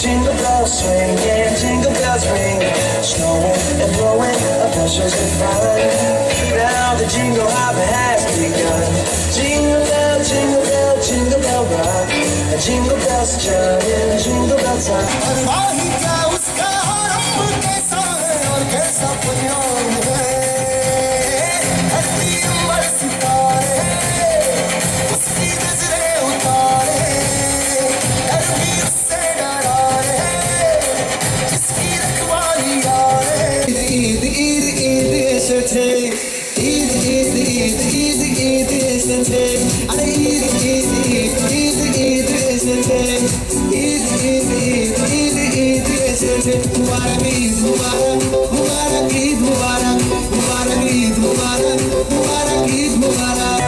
Jingle bells swing and jingle bells ring, snowing and blowing up bushels of fun. Now the jingle hop has begun. Jingle bell, jingle bell, jingle bell rock. Jingle bells chime in jingle bell time. वाही क्या उसका रंग कैसा है और कैसा प्यार है, धरती अंबर सितारे उसकी नजरें उतारे, डर भी उससे डरा रे जिसकी रखवाली यारे। ঈদ ঈদ ঈদ এসেছে, ঈদ ঈদ ঈদ ঈদ ঈদ এসেছে, আরে ঈদ ঈদ ঈদ ঈদ ঈদ এসেছে, ঈদ ঈদ ঈদ ঈদ ঈদ এসেছে। মুবারক ঈদ মুবারক, মুবারক ঈদ মুবারক, মুবারক ঈদ মুবারক, মুবারক ঈদ মুবারক।